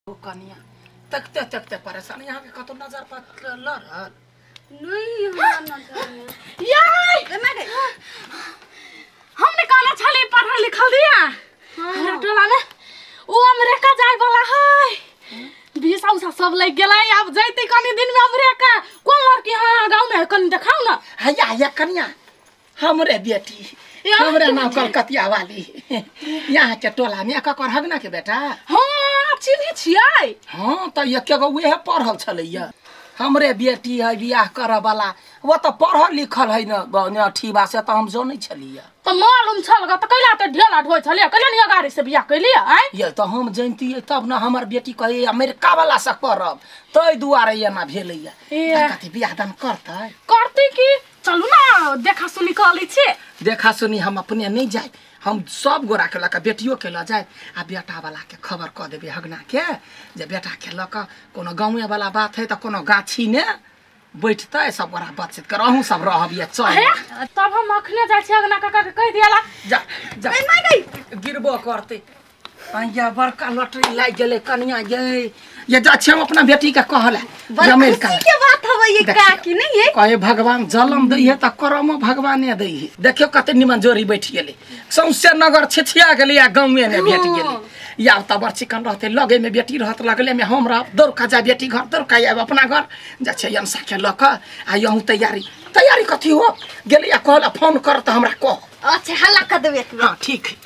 ओ कनिया तकते तकते परेशान यहाँ के कतौ नजर पर लड़ल नहीं हमरा नजर में यार गे हमने कहना छली पढ़ल लिखल दिया हमरा टोला में ओ अमेरिका जाय वाला है वीसा उसा सब लग गेलै आब जैते कनी दिन में अमेरिका। कोन लड़की हाँ गाँव में कनी देखाउ ना। हैया हैया कनिया हमरे बेटी हमरे नाम कलकतिया वाली यहाँ के टोला में ककर हगना के बेटा। हाँ चिन्है छियै। हाँ तऽ एके गो उहे पढ़ल छलैया। हमरे बेटी है बियाह करऽ वाला वो तऽ पढ़ल लिखल है न अथी बा से तऽ हम जनै छलियै। तऽ मालूम छल ग तऽ कैला तऽ ढेला ढोइ छलियै कैला नहीं गाड़ी से बियाह कैलियै आँय? ये तऽ हम जनितियै तब न हमर बेटी कहै अमेरिका वाला से करब ताहि दुआरे एना भेलैया। ए। कथी बियाह दान करतै? करतै की चलू ना देखा सुनी कऽ लै छी। देखा सुनी हम अपने नहीं जाए हम सब गोरा के लऽ कऽ बेटियो के लऽ जाए आ बेटा वाला के खबर कऽ देबै हगना के जे बेटा के लऽ कऽ कोनो गाँवे वाला बात है तऽ कोनो गाछी ने बैठतै सब गोरा बातचीत कर अहूँ सब रहब ये चल। हे तब हम अखने जाइ छी अगना काका के कहि दियाला। जा जा गिरबो करतै। अइया बड़का लॉटरी लागि गेलै कनिया ये ये जा छी हम अपना बेटी के कहला बड़ अमेरिका खुशी के बात हवे ये देखियौ। काकी नहीं ये कहे भगवान जलम दै है तऽ करमो भगवाने दै है। देखियौ कते निमन जोड़ी बैठ गेलै सौंसे नगर छिछिया गेलै आ गाँवे ने भेट गेलै। या तऽ बड़ चिकन रहतै लगे में बेटी रहत लगले में हम रहब दौड़ कऽ जा बेटी घर दौड़ कऽ आयब अपना घर जा छै अंसा के लऽ कऽ आ यहूँ तैयारी तैयारी कथी हो गेलै आ कहला फोन कर तऽ हमरा कह। अच्छा हल्ला कर देबै एक बेर। हाँ ठीक है।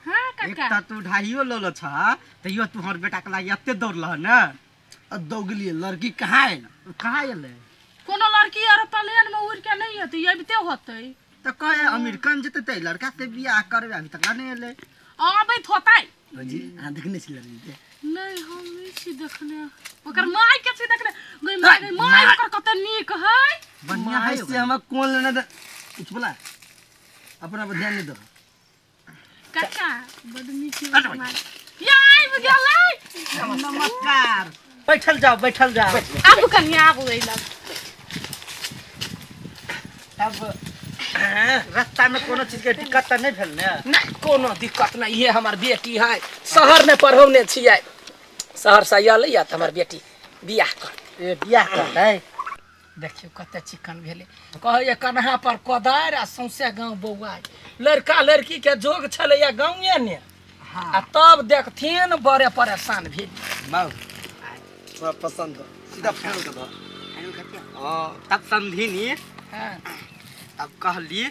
हाँ एक काका तऽ तू ढाइयो लऽ छ तैयो तू हमर बेटा के लागि एते दौड़ल ह ने। आ दौगलिए लड़की कहाँ आयल? कहाँ एलै? कोनो लड़की एरोप्लेन में उड़ के नहीं हेतै अबिते होतै। तऽ कहे अमेरिकन जेतै तऽ लड़का से बियाह करबै अभी तक नहि एलै। अबैत होतै। भौजी अहाँ देखने छी लड़की के? नहीं हम नहीं छी देखने ओकर माय के छी देखने। गई माय गई माय ओकर कते नीक है। बढ़िया माय है से हमरा कोन लेना दे कुछ बोला अपना पर ध्यान नहीं दो। काका बड नीक है ओकर माय। या आबि गेलै। नमस्कार बैठल जाओ बैठल जाओ। आबू कनिया आबू एहि लग। तब रास्ता में कोनो चीज के दिक्कत तऽ नहीं भेल ने? नहीं कोनो दिक्कत नहीं ये हमर बेटी है शहर में पढ़ौने छियै शहर से आयल या तऽ हमर बेटी बियाह कर। ए बियाह करतै? देखियौ कते चिकन भेलै कहैया कन्हा पर कोदारि आ सौंसे गाँव बौआइ लड़का लड़की के जोग छलैया गाँवे ने आ तब देखथिन बड़े परेशान भेल। बाबू थोड़ा पसंद हो सीधा फाइनल कर दो। हाँ तब समझी हाँ। तब कहली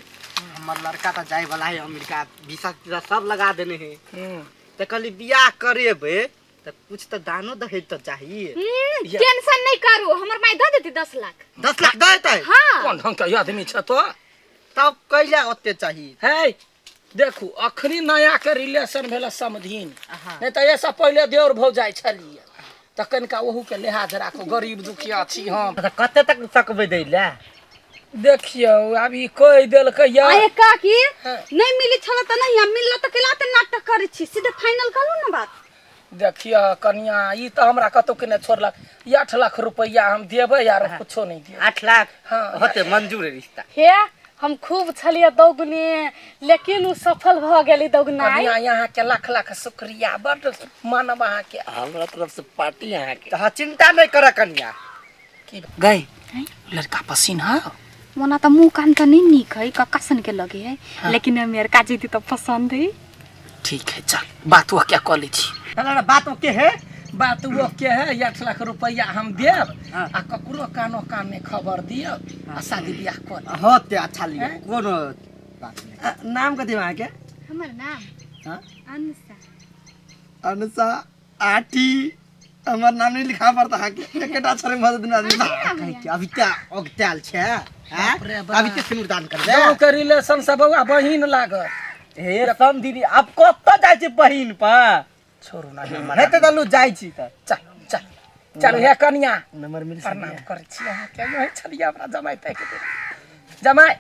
हमर लड़का तऽ जाय वाला है अमेरिका वीसा तीसा सब लगा देने है। तऽ कहली बियाह करेबै तऽ कुछ तऽ दानो दहेज तऽ चाहिए। टेंशन नहीं करू हमर माय दऽ देती 10 लाख। 10 लाख दऽ देतै? हाँ। कोन ढंग के आदमी छ तो? तब कैला ओते चाहिए? है देखू अखनी नया के रिलेशन भेल समधिन नहीं तऽ एहिसँ पहिले देवर भौजाइ छलियै तऽ कनिका ओहू के लिहाज राखू गरीब दुखिया छी हम। तऽ कते तक सकबै दै लए? देखियौ आब ई कहि देलकै या। अरे काकी हाँ। नहीं मिली छल तऽ नहीं आ मिलल तऽ केला तऽ नाटक करै छी सीधे फाइनल करू ने बात। देखियौ कनिया ई तऽ हमरा कतौ के नहि छोड़लक 8 लाख रुपैआ हम देबै आर कुछो नहीं देबै। 8 लाख? हाँ। होते मंजूर है रिश्ता। हे हम खूब छलियै दौगने लेकिन उ सफल भऽ गेली दौगनाइ। कनिया यहाँ के लाख लाख शुक्रिया बड मानब अहाँ के। हमरा तरफ से पार्टी अहाँ के। हाँ चिंता नहीं कर कनिया। की गई लड़का पसीन है? मोना तऽ मुँह कान तऽ नहीं नीक है कक्का सन के लगे है लेकिन अमेरिका जैती तऽ पसंद है। ठीक है चल बात वो क्या कऽ लै छी। चल ना बात ओके है? बात वो के है 8 लाख रुपया हम देब हाँ। आ ककरो कानो कान में खबर दियौ आ शादी बियाह कऽ लेब। हाँ ते अच्छा लियो हैं? कोनो बात नहीं। नाम कथी अहाँ के? हमर नाम हाँ? अनुषा। अनुषा आटी हमर नाम नहीं लिखा पड़ता अहाँ के एकेटा अक्षर में भऽ जेतै आदमी। कहै छी, अभी ते अगतायल छै, हैं? बाप रे बाप। अभी ते सिनुरदान करबै। गाँव के रिलेशन से बौआ बहिन लागत। हे समधिनी आब कतऽ जाइ छी बहिन पर? छोड़ू ना नहि तऽ दलू जाइ छी तऽ। चल चल चल हे कनिया नंबर मिल प्रणाम करै छी अहाँके यही छलियै हमरा जमाइ ताकि दे जमाइ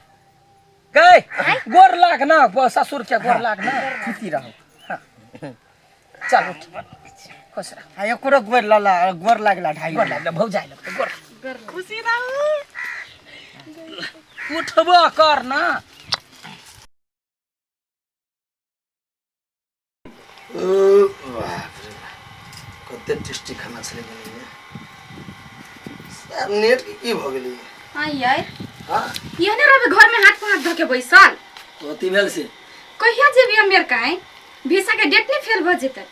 गई गोर लाग ना ससुर के गोर लाग ना। खुशी रहू। हाँ। चल उठ खुश रह। आ एकरो गोर लला गोर लागला ढाई गोर लागला भौजाइ लगतै गोर। खुशी रहू। उठबो कर ना। कते टेस्टी खाना छलै बनेने। यार नेट के की भऽ गेलै? हाँ यार। हाँ। एहने रहबे घर में हाथ पर हाथ धऽ के बैसल। कथी भेल से? कहिया जेबी अमेरिका आइ? वीसा के डेट नहीं फेल भऽ जेतै।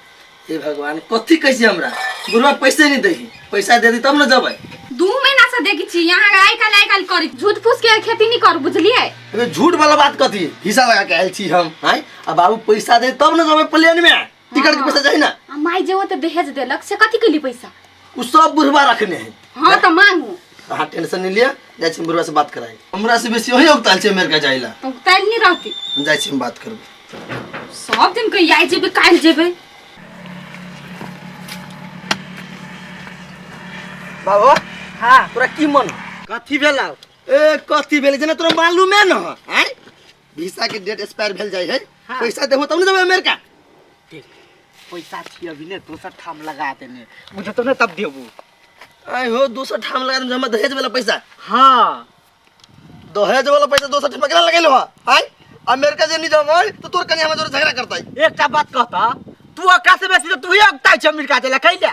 हे भगवान, कथी कहै छी हमरा? बुढ़वा पैसे नहीं दै, पैसा दे दी तब न जबै। 2 महीना से देखै छी यहाँ आइ काल्हि आइ काल्हि करी, झूठ फूस के खेती नहीं करू, बुझलियै? अबे झूठ वाला बात कथी? हिसाब लगा के आयल छी हम, आँय? आ बाबू पैसा दे तब न जबै प्लेन में, टिकट के पैसा चाही ना। आ माई जे ओते दहेज देलक से कथी के लिए पैसा? उ सब बुढ़वा रखने है। हाँ तो मांगू। अहाँ टेंशन नहीं लिया, जाइ छी बुढ़वा से बात कराई। हमरा से बेसी वही औगताल छै अमेरिका जाइला। तो उगताल नहीं रहती। हम जाइ छी, हम बात करबै। सब दिन के आइ जेबै काल्हि जेबै। बाबू, हाँ। तोरा की मन? कथी भेलौ? ए कथी भेलै जेना तोरा मालूमे न ह, आँय? वीसा के डेट एक्सपायर भेल जाइ है, हाँ। पैसा देबो तब न जेबै अमेरिका। देख, पैसा छी अभी ने दोसर ठाम लगा देने, बुझतो ने तब देबो। आइ हो दोसर ठाम लगा देने हमरा दहेज वाला पैसा? हाँ। दहेज वाला पैसा दोसर ठाम केना लगेलो ह? आइ अमेरिका जे नहीं जबै तो तोर कनिया हमरा जोरे झगड़ा करतै। एकटा बात कहता, तू ओकरा से बेसी तो तू ही अगताइ छ अमेरिका जाय ला, कैला?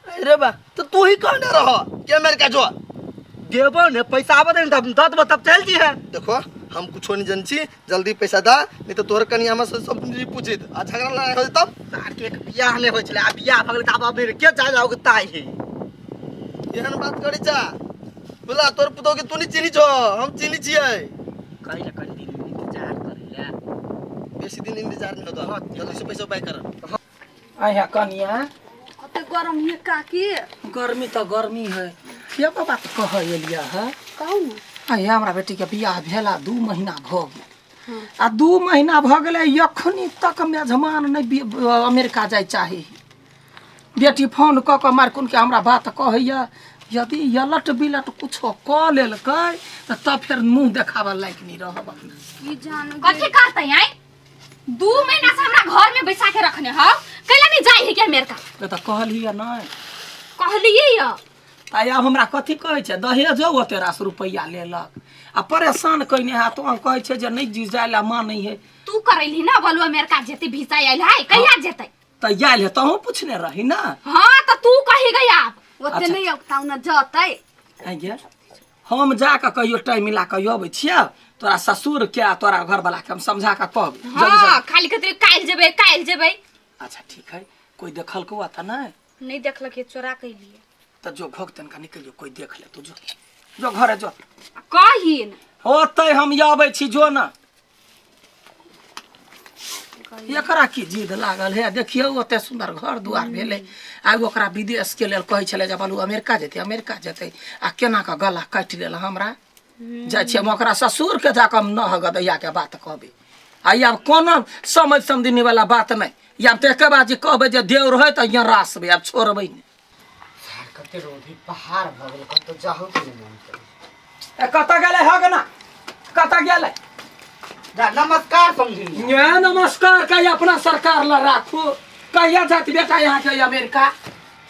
अरे बा, तो तू ही कहने रह कि अमेरिका जो। देबो ने पैसा आबे ने तब दऽ देबो तब चलि जइहे। देखो हम कुछो नहीं जन छी, जल्दी पैसा दा, नहीं तो तोहर कनिया हमरा से सब नहीं पूछित आ झगड़ा लड़ाई हो तब। सार के एक बियाह नहि होइ छलै, आ बियाह भऽ गेलै तऽ आब अमेरिके जाय ला औगताइ है। एहन बात करै छा? बोला तोर पुतोह के तू नहीं चिन्ही छो, हम चिन्ही छियै। कहि ला कनि दिन इंतजार करै ला। बेसी दिन इंतजार नहीं होता, जल्दी से पैसा उपाय कर। आया कनिया। कते गरम है काकी। गर्मी तो गर्मी है। ये बाबा तो कह एलिया है। कहू ने। आया हमरा बेटी के बियाह भेला 2 महीना भ गेल। आ 2 महीना भ गेलै, एखनी तक मेजमान नहीं अमेरिका जाय चाही। बेटी फोन कऽ कऽ मारकुन के हमरा बात कहैया, यदि यलट बिलट कुछो कऽ लेलकै तऽ तब फेर मुँह देखाबऽ लायक नहीं रहब अपना। की जानू कथी करतै आइ? 2 महीना से हमरा घर में बैसा के रखने हौ, कैला नहीं जाय है के अमेरिका? तऽ कहलियै नहि। कहलियै य। तऽ आब हमरा कथी कहै छै, दहेजो ओते रास रुपैआ लेलक आ परेशान कयने है, तो कहै छै जे नहीं जाय ला मानै है। तू करैली ना बोलू अमेरिका जेतै, वीसा आयल है, कहिया जेतै? तऽ आयल है तहूँ पूछने रही ना। हाँ तऽ तू कही गई आब। ओते नहीं औगताउ न जतै। आइ गे, हम जाकऽ कहियो टाइम मिला कऽ अबै छियै, तोरा ससुर के आ तोरा घरवाला के हम समझा कऽ कहबै। हाँ, खाली कहते काल्हि जेबै काल्हि जेबै। अच्छा ठीक है, कोई देखलको तऽ नहीं? नहीं देखलक, चोरा के लिए। तऽ जो घोक तनका निकलियो, कोई देख ले तू, जो जो घरे जो। कहिन ओतै हम अबै छी, जो ना। एकरा की जिद लागल है? देखियौ ओते सुंदर घर दुआर भेलै, आ ओकरा विदेश के लेल कहै छलै जे बालू अमेरिका जेतै अमेरिका जेतै, आ केना कऽ गला काटि लेल हमरा। जाइ छियै हम ओकरा ससुर के जाकऽ हम नह गदैया के बात कहबै। आ आब कोनो समझ समझनी वाला बात नहि, आब तऽ एके बात जे कहबै जे देव रहै तऽ यहाँ रासबै, आब छोड़बै नहि। कते रौदी पहाड़ भऽ गेल, कतौ जाहू के नहि मन करै। ए कतऽ गेलै हग ना, कतऽ गेलै? जा, नमस्कार समझिनी। ये नमस्कार कहि अपना सरकार ल राखू। कहिया जात बेटा यहाँ के अमेरिका?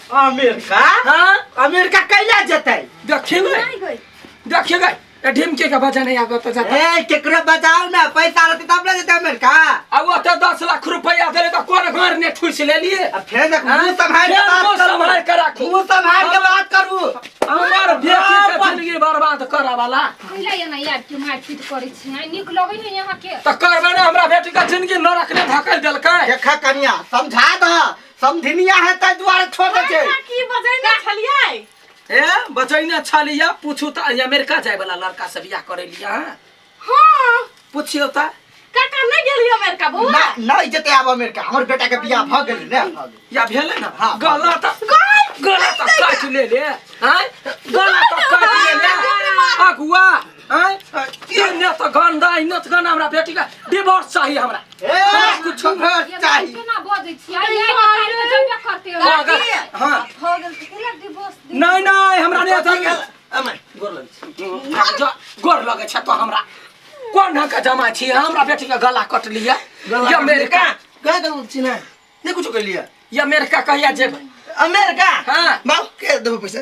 अमेरिका? हाँ? अमेरिका कहिया जेतै? देखिए गई, देखिए गई, ए ढिमके के बजाने आगो तो जाता। ए केकरो बजाओ ना, पैसा रहतै तब ना जेतै अमेरिका। आ ओते 10 लाख रुपया देले तऽ कोन घर ने ठुसि लेलिए? आ फेर देख, हाँ? मुंह सम्हारि के फेर बात मुंह करू। सम्हारि के राखू। मुंह सम्हारि के बात करू। हमर बेटी के जिंदगी बर्बाद करऽ वाला। कैला ये ना यार के मार पीट करै छी, आइ नीक लगै है यहाँ के। तऽ करबै ने, हमरा बेटी के जिंदगी नरक ने धकेल देलकै। देखा कनिया, समझा दह, समधिनिया है तै दुआरे छोड़ दै छै। की बजैने छलियै? ए बचैने छलियै, पूछू तऽ अमेरिका जाय वाला लड़का से बियाह करै लियै। हाँ? हाँ। पूछियौ तऽ। काका नहीं गेलियै अमेरिका बौआ? ना, नहीं जेतै आब अमेरिका, हमर बेटा के बियाह भऽ गेलै ने, भऽ गेलै। या भेलै ने? हाँ। गला तऽ गला तऽ काटि ले ले, आँय? गला तऽ काटि ले ले अगुआ, आँय? एने तऽ गंदा, एने तऽ गंदा, हमरा बेटी के डिवोर्स चाही हमरा। ए, हमरा कुछो डिवोर्स चाही। केना बजै छियै? आइ आइ काल्हि तऽ जेबे करतै। हाँ। भऽ गेल तऽ केना डिवोर्स दे? नहीं नहीं, हमरा नहीं कथी आता। गेल? अमाय, गोर लगै छी। जो गोर लगै छै तो हमरा कोन ढंग के जमा छी? हमरा बेटी के गला कट लिया। गला ये अमेरिका कहाँ गला छी ना? नहीं कुछो कहलियै। ये अमेरिका कहिया जेबै? अमेरिका? हाँ। बाप के देबो पैसा?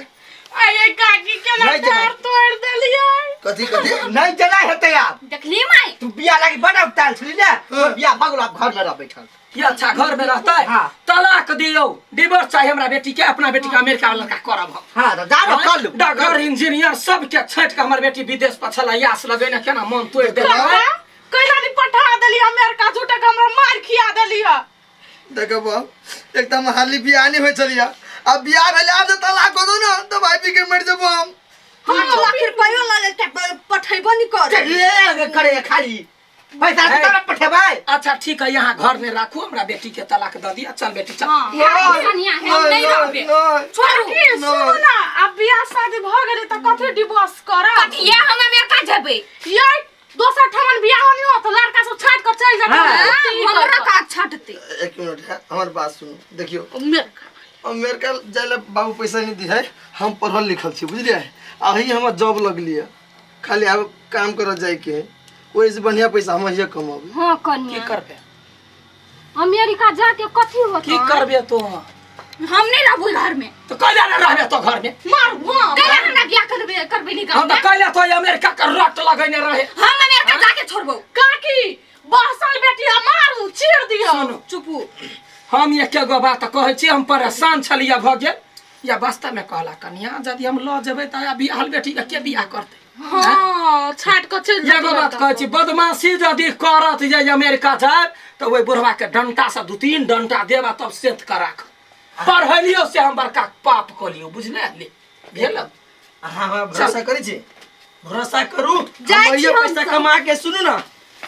आये काकी केना नहीं जेना। डार तोड़ देलियै कथी कथी नहीं जेना हेतै आब देखली माई तू बियाह लागी बड़ा उताल छली ने तोर बियाह भऽ गेलो आब घर में रह बैठल ये अच्छा घर में रहता है हाँ। तलाक दियो डिवोर्स चाहिए हमरा बेटी के अपना बेटी के अमेरिका वाला लड़का करब हम हाँ तऽ जा ने कर लू डॉक्टर इंजीनियर सबके छाँट के हमर बेटी विदेश पर छला यास लगेने केना मन तोड़ देलक काका कैला नहीं पठा देली अमेरिका झूठे के हमरा मार खिया देली है देखो बाप एकदम हाली बियाह नहीं होइ छलिया अब बियाह भेलै आब जे तलाक हो दो ना तऽ भाई पी के मरि जेबो हम 5 लाख रुपयो लऽ लेतै, पठेबो नहीं करे। ले करे खाली पैसा है। तोरा पठेबै। अच्छा ठीक है, यहाँ घर में राखू, हमरा बेटी के तलाक दऽ दिया। चल बेटी चल। हाँ, कनिया हम नहीं रहबे। नहीं। छोड़ू। की सुनू ना, अब बियाह शादी भऽ गेलै तऽ कथी डिवोर्स करब? कथी ये हम अमेरिका जेबै। ये दोसर ठमन बियाह नहीं होत, लड़का सब छाट कर चल जाते। हाँ। हमरा का छाटते? एक मिनट है, हमर बात सुनू। देखियो, अमेरिका अमेरिका जाय ला बाबू पैसा नहीं दी है। हम पढ़ल लिखल छी, बुझलियै? अही हमर जॉब लगली है, खाली आब काम करऽ जाय के है। ओहि से बढ़िया पैसा हम अहिए कमाबी। हाँ की कनिया, करबे? अमेरिका जाके कथी होत? की करबे तू? हम नहीं रहबू घर में। तो कैला ने रहबे तो घर में? मार मार। कैला हमरा बियाह करबे करबे नहीं? हम तो कैला तो अमेरिका के रट लगेने रहे। हम अमेरिका जाके छोड़बो। काकी बहसल बेटी आ मारू चीर दियो। सुनू। चुपू। हम एके गो बात कहै छी, हम परेशान छलियै भऽ गेल या वास्तव में कहला कनिया, यदि हम लऽ जेबै तऽ बियाहल बेटी के के बियाह करतै? हाँ, छाट कर चल एगो बात कहै छी, बदमाशी यदि करत जे अमेरिका जायब तऽ ओहि बुढ़वा के डंटा से दू तीन डंटा देब आ तब सेत कऽ राख। पढ़लियो से हम बड़का पाप कऽ लियौ, बुझले ले भेल। अहाँ हमरा भरोसा करै छी? भरोसा करू। जाइ हम छी अहिए हम पैसा सब। कमा के, सुनू ना,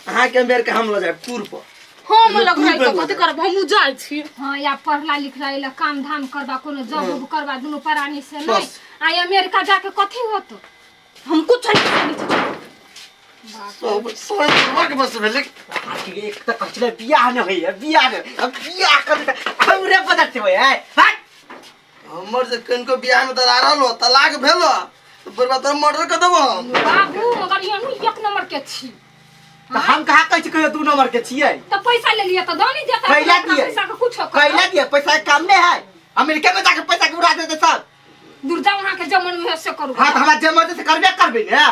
अहाँके अमेरिका हम लऽ जायब टूर पर। हम लग रही तू तऽ कथी करब? हमहूँ जाइ छी। हाँ, या पढ़ला लिखला एला, काम धाम करबा, कोनो जॉब उब करबा दुनू प्राणी से नहीं। बस। आ अमेरिका जाके कथी होतो? हम कुछ नहीं जानै छी। सब सब के बस भेलै। एक तऽ कहै छलै बियाह नहि होइए, बियाह नहि, अब बियाह कर हमरे बदलते होय है हट। हमर जे कनिको बियाह में दरार रहलो, तलाक भेलो तऽ बुढ़बा तोरा मर्डर कर देबो हम। बाबू, मगर ये एक नंबर के छी। तऽ हम कहाँ कहै छी कहियो दू नंबर के छियै? तो पैसा ले लिया तो दो नहीं देता। कैला अपना दिए? पैसा के कुछ कैला दिए? पैसा के काम नहीं है, अमेरिका में जाके पैसा के उड़ा देते सब। दूर जाओ, वहाँ के जमन में से करू। हाँ, तऽ हमरा जे मर्जी से करबे करबे ने।